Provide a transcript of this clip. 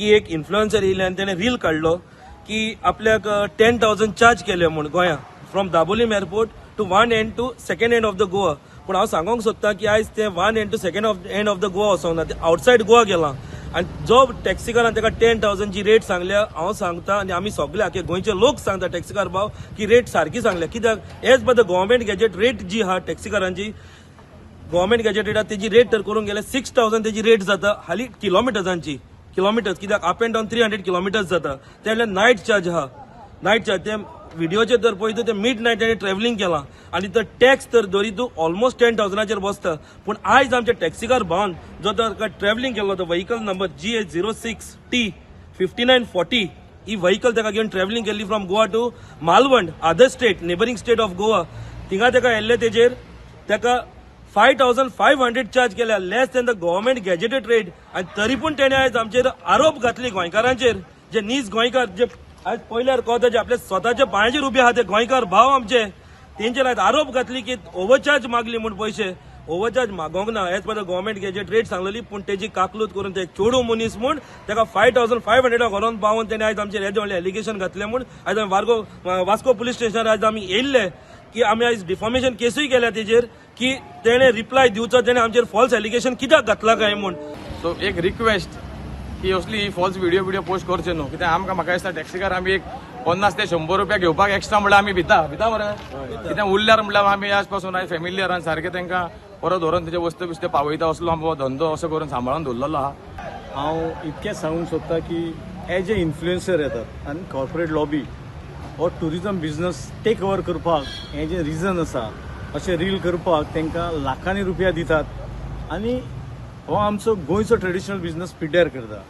की एक इन्फ्लुएन्सर येयले आनी तेणें रील काडलो की आपल्याक 10,000 चार्ज केले म्हूण गोंया from Dabolim airport to one end to second end of the Goa. पूण हांव सांगोंक सोदता की आयज ते one end to second of end of the Goa वचोंक ना, ते आवटसायड गोवा गेलां. आनी जो टॅक्सीकारान ताका 10,000ची रेट सांगल्या, हांव सांगता आनी आमी सगळे आख्खे गोंयचे लोक सांगता टॅक्सीकार भाव की रेट सारकी सांगल्या, कित्याक as per the government gazette rate जी आहा टॅक्सीकारांची, गव्हर्मेंट गॅजेट रेट तेजी रेट तर करूंक गेल्यार 6,000 तेजी रेट जाता हाली किलोमिटर्सांची. किलोमिटर्स कित्याक up and down 300 kilometers जाता. ते म्हणल्यार नायट चार्ज आहा, नायट चार्ज. ते व्हिडिओचेर जर पळयत ते मिड नायट तेणें ट्रॅव्हलिंग केलां आनी तो टॅक्स तर धरी तूं ऑलमोस्ट 10,000चेर बसता. पूण आयज आमच्या टॅक्सीकार भावन जो तर ट्रॅव्हलिंग केल्लो, तो vehicle number GA 06 T 5940, ही व्हॉकल ताका घेवन ट्रॅव्हलिंग केल्ली from Goa to Malvan, other state, neighbouring state of Goa. थिंगा ताका येयल्ले तेजेर ताका 5,500 चार्ज केल्या, less than the government gazetted rate. आनी तरी पूण तेणे आयज आमचेर आरोप घातले गोंयकारांचेर, जे नीज गोंयकार, जे आयज पयल्यार कळता जे आपल्या स्वताच्या पांयाचेर उबे आहा ते गोंयकार भाव आमचे, तेंचेर आयज आरोप घातली की ओवरचार्ज मागली म्हूण. पयशे ओवरचार्ज मागोंक ना, as per the government gazette rate सांगलेली. पूण तेजी काकलूत करून ते चेडू मनीस म्हूण ताका 5,500 व्हरोन पावोन तेणे आयज आमचेर हें व्हडलें एलिगेशन घातलें म्हूण आयज आमी वारगो वास्को पुलीस स्टेशनार आयज आमी येयल्ले की आमी आयज डिफॉमेशन केसूय केल्या तेजेर की तेणे रिप्लाय दिवचो, तेणे आमचेर फॉल्स एलिगेशन कित्याक घातला काय म्हूण. सो एक रिक्वेस्ट की असली ही फॉल्स व्हिडिओ पोस्ट करचे न्हू, कित्याक आमकां, म्हाका दिसता, टॅक्सीकार आमी एक 50 ते 100 रुपया घेवपाक एक्स्ट्रा म्हणल्यार आमी भिता भिता मरे. कित्याक उरल्यार म्हणल्यार आमी आज पासून आयज फेमिलियरान सारके तांकां परत व्हरोन तेजे वस्तू बिस्ते पावयता. असलो आमचो धंदो असो करून सांबाळून दवरलेलो आहा. हांव इतकें सांगूंक सोदता की एज ए इन्फ्लुएन्सर येतात आनी कॉर्पोरेट लॉबी हो टुरिजम बिजनस टेक ओवर करपाक हें जें रिजन आसा, अशें रील करपाक तांकां लाखांनी रुपया दितात आनी हो आमचो गोंयचो ट्रेडिशनल बिजनस पिड्ड्यार करता.